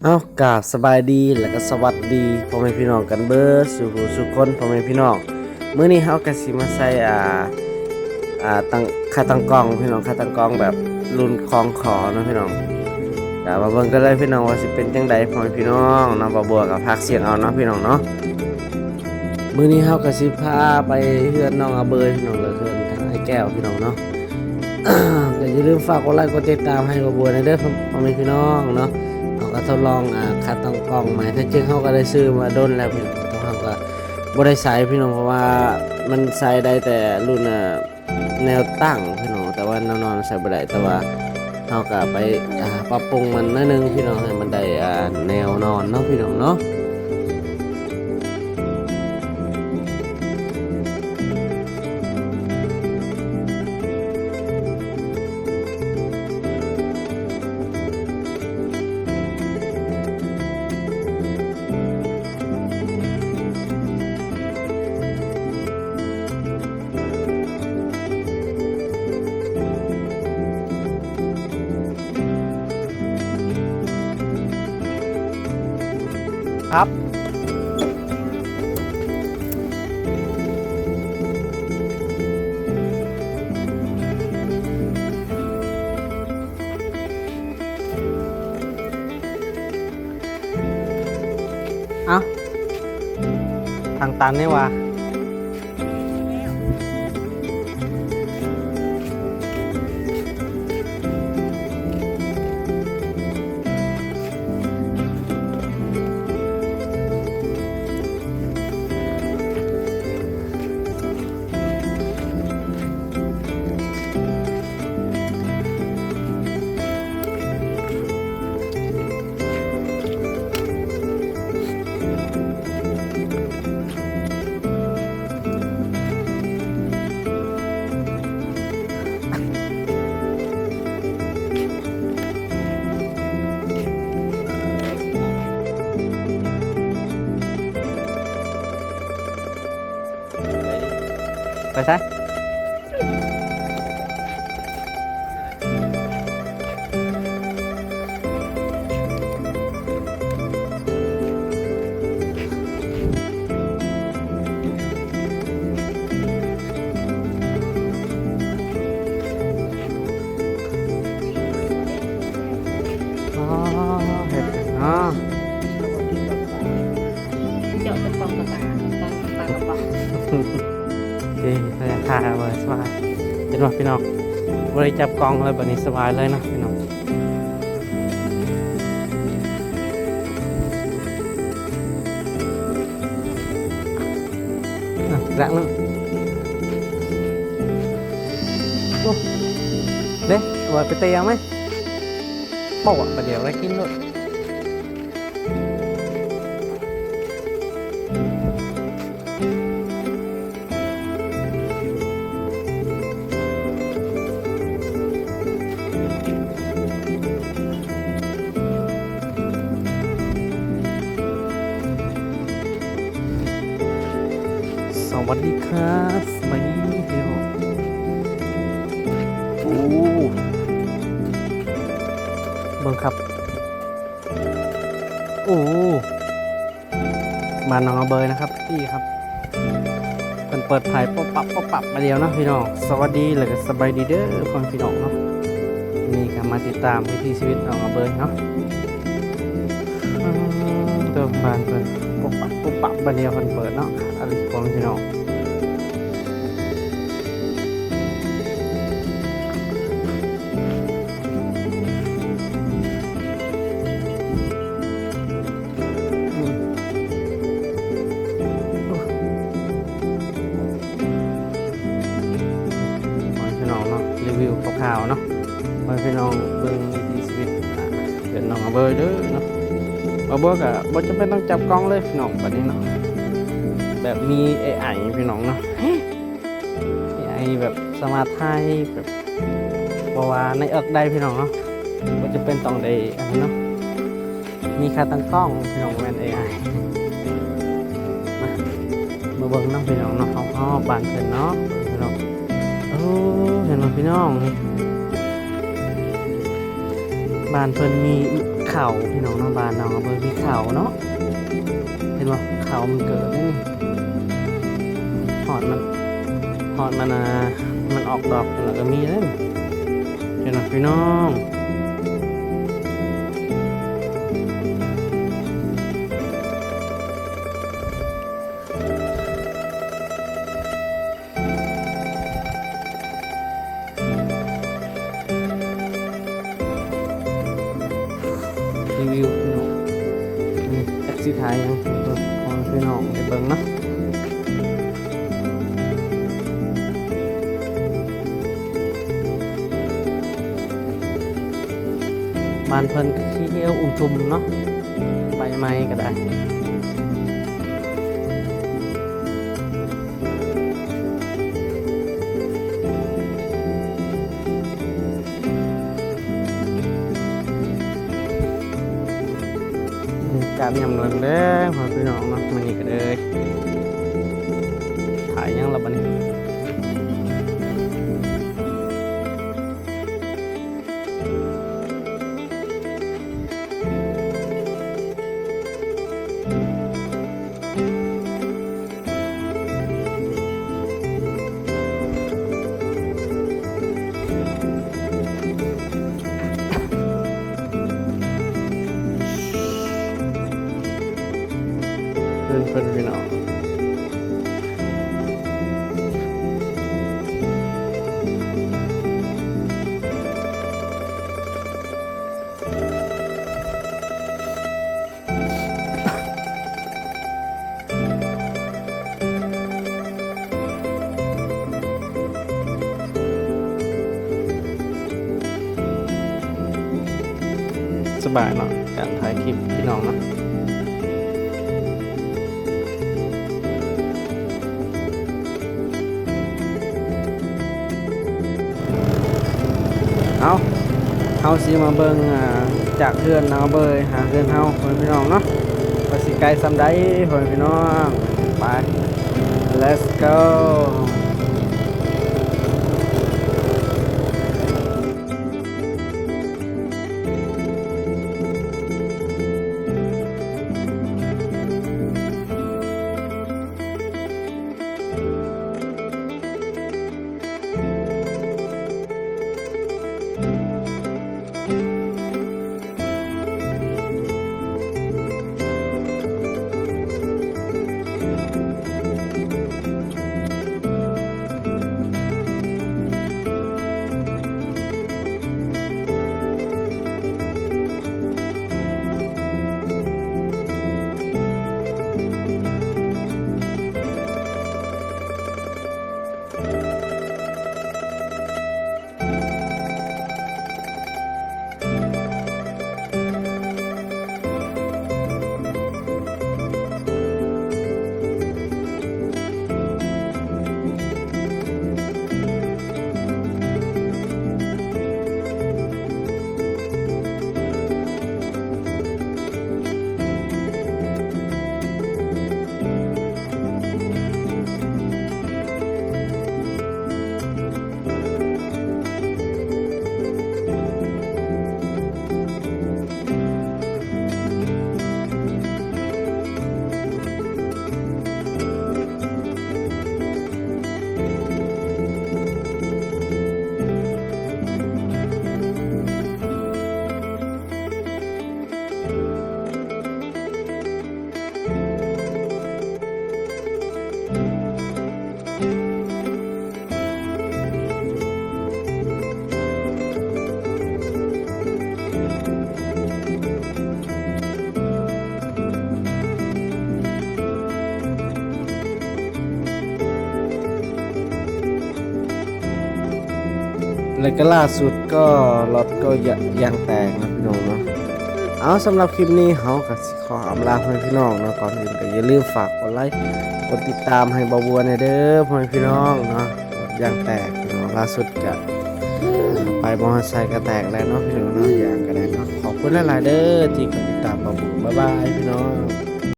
ເອົາ ກາບສະບາຍດີ ແລະກໍສະຫວັດດີພໍ່ແມ່ພີ່ນ້ອງກັນເບິດສູ່ຜູ້ສູ່ຄົນ ພໍ່ແມ່ພີ່ນ້ອງ. ມື້ນີ້ເຮົາກໍຊິມາໃສ່ ອ່າ ອ່າ ຕັ້ງ ຂາຕັ້ງກ້ອງພີ່ນ້ອງ, ຂາຕັ້ງກ້ອງແບບລຸ້ນຂອງຂໍເນາະພີ່ນ້ອງ. ກໍມາເບິ່ງກັນເລີຍພີ່ນ້ອງວ່າຊິເປັນຈັ່ງໃດພໍ່ແມ່ພີ່ນ້ອງເນາະ. ບ່າວບົວກໍພາກສຽງເອົາເນາະພີ່ນ້ອງເນາະ. ມື້ນີ້ເຮົາກໍຊິພາໄປເຮືອນນ້ອງອາເບີຍພີ່ນ້ອງ ແລະເຮືອນທາງອ້າຍແກ້ວພີ່ນ້ອງເນາະ. ກໍຢ່າລືມຝາກກົດໄລກົດຕິດຕາມໃຫ້ບ່າວບົວແດ່ເດີ ພໍ່ແມ່ພີ່ນ້ອງເນາະ. ເຮົາກໍທົດລອງ ອ່າ ຂາຕັ້ງກ້ອງໃໝ່, ແທ້ຈິງເຮົາກໍໄດ້ຊື້ມາດົນແລ້ວພີ່ນ້ອງ, ແຕ່ເຮົາກໍບໍ່ໄດ້ໃຊ້ພີ່ນ້ອງ ເພາະວ່າມັນໃຊ້ໄດ້ແຕ່ລຸ້ນ ອ່າ ແນວຕັ້ງພີ່ນ້ອງ, ແຕ່ວ່າແນວນອນໃຊ້ບໍ່ໄດ້. ແຕ່ວ່າເຮົາກໍໄປ ອ່າ ປັບປຸງມັນໜ້ອຍໜຶ່ງພີ່ນ້ອງ ໃຫ້ມັນໄດ້ ອ່າ ແນວນອນເນາະພີ່ນ້ອງເນາະ. ຄັບ ເອົ້າ ທາງຕັນນີ້ຫວ່າ. ໄປໃສ? ອໍ ເຮັດເນາະ. ເຈາະກະປ໋ອງກະປາ ປາ ປາກະປ໋ອງ. ໂອເຄ ເຮົາຍັງຖ່າຍເອົາໄວ້ສະບາຍ. ເຫັນບໍ່ພີ່ນ້ອງ ບໍ່ໄດ້ຈັບກ້ອງເລີຍ ບາດນີ້ສະບາຍເລີຍເນາະພີ່ນ້ອງ. ອ່ະ ລັກເນາະ. ໂອ້ ເດ້ ວ່າໄປເຕະເອົາໄໝ? ເປົ່າ ບາດດຽວໄດ້ກິນໂລດ. ສະຫວັດດີຄັບ ສະບາຍດີພີ່ນ້ອງ. ໂອ້ ເບິ່ງຄັບ ໂອ້ ບ້ານນ້ອງອາເບີຍນະຄັບ ພີ່ຄັບ ເພິ່ນເປີດໄຟປຸບປັບປຸບປັບມາດຽວເນາະພີ່ນ້ອງ. ສະຫວັດດີ ແລະກະສະບາຍດີເດີພໍ່ແມ່ພີ່ນ້ອງເນາະ. ນີ້ກະມາຕິດຕາມວິຖີຊີວິດນ້ອງອາເບີຍເນາະ. ອືມ ໂຕບ້ານເພິ່ນປຸບປັບປຸບປັບມາດຽວ ເພິ່ນເປີດເນາະ ອັນນີ້ພໍ່ແມ່ພີ່ນ້ອງ. ອືມ ໂອ້ ຂໍໃຫ້ພີ່ນ້ອງເນາະ ຣີວິວຄ່າວໆເນາະ ຂໍໃຫ້ພີ່ນ້ອງເບິ່ງວິຖີຊີວິດ ອ່າ ເຮືອນນ້ອງອາເບີຍເດີເນາະ. ອາເບີຍກະບໍ່ຈຳເປັນຕ້ອງຈັບກ້ອງເລີຍພີ່ນ້ອງ ບາດນີ້ເນາະ ແບບມີເອໄອພີ່ນ້ອງເນາະ. ເອໄອແບບສາມາດຖ່າຍແບບ ເວົ້າວ່າໃນເອິກໄດ້ພີ່ນ້ອງເນາະ ບໍ່ຈຳເປັນຕ້ອງໄດ້ອັນນັ້ນເນາະ ມີຂາຕັ້ງກ້ອງພີ່ນ້ອງ ບໍ່ແມ່ນເອໄອ. ມາ ມາເບິ່ງນຳພີ່ນ້ອງເນາະ ຮອບໆ ບ້ານເພິ່ນເນາະ ເບິ່ງພີ່ນ້ອງ. ໂອ້ ເຫັນບໍ່ພີ່ນ້ອງນີ້ ບ້ານເພິ່ນມີເຂົ້າພີ່ນ້ອງເນາະ, ບ້ານນ້ອງເພິ່ນມີເຂົ້າເນາະ. ເຫັນບໍ່? ເຂົ້າມັນເກີດເດ້ນີ້. ຮອດມັນ ຮອດມັນ ອ່າ ມັນອອກດອກແລ້ວກໍມີເດ້. ເຫັນບໍ່ພີ່ນ້ອງ? ຣີວິວພີ່ນ້ອງ ນີ້ຈັກຊິຖ່າຍຫຍັງໃຫ້ພີ່ນ້ອງໄດ້ເບິ່ງເນາະ. ບ້ານເພິ່ນກໍຂີ້ເຫ່ວອຸ້ມຊຸ່ມເນາະ, ໃບໄມ້ກໍໄດ້. ບັນຍາກາດຍາມແລງໆ ພໍ່ແມ່ພີ່ນ້ອງເນາະ, ມື້ນີ້ກໍເລີຍ ຖ່າຍຫຍັງລະບັດນີ້. ເພິ່ນ ເພິ່ນ ພີ່ນ້ອງ. ສະບາຍເນາະ ການຖ່າຍຄລິບພີ່ນ້ອງເນາະ. ເອົາ ເຮົາຊິມາເບິ່ງ ອ່າ ຈາກເຮືອນນ້ອງອາເບີຍຫາເຮືອນເຮົາ ພໍ່ແມ່ພີ່ນ້ອງເນາະ ວ່າຊິໄກສ່ຳໃດ ພໍ່ແມ່ພີ່ນ້ອງ. ໄປ let's go.ແລ້ວກໍລ່າສຸດກໍລົດກໍຢາ ຢາງແຕກເນາະພີ່ນ້ອງເນາະ. ເອົາ ສຳລັບຄລິບນີ້ເຮົາກໍຊິຂໍອຳລາພໍ່ແມ່ພີ່ນ້ອງເນາະ, ກ່ອນອື່ນກໍຢ່າລືມຝາກກົດໄລ ກົດຕິດຕາມໃຫ້ບ່າວບົວແດ່ເດີ ພໍ່ແມ່ພີ່ນ້ອງເນາະ. ຢາງແຕກເນາະ, ລ່າສຸດກະໄປມອເຕີໄຊກະແຕກແລ້ວເນາະພີ່ນ້ອງເນາະ, ຢາງກະໄດ້ເນາະ. ຂອບຄຸນຫຼາຍໆເດີທີ່ກົດຕິດຕາມບ່າວບົວ. ບາຍບາຍພີ່ນ້ອງ.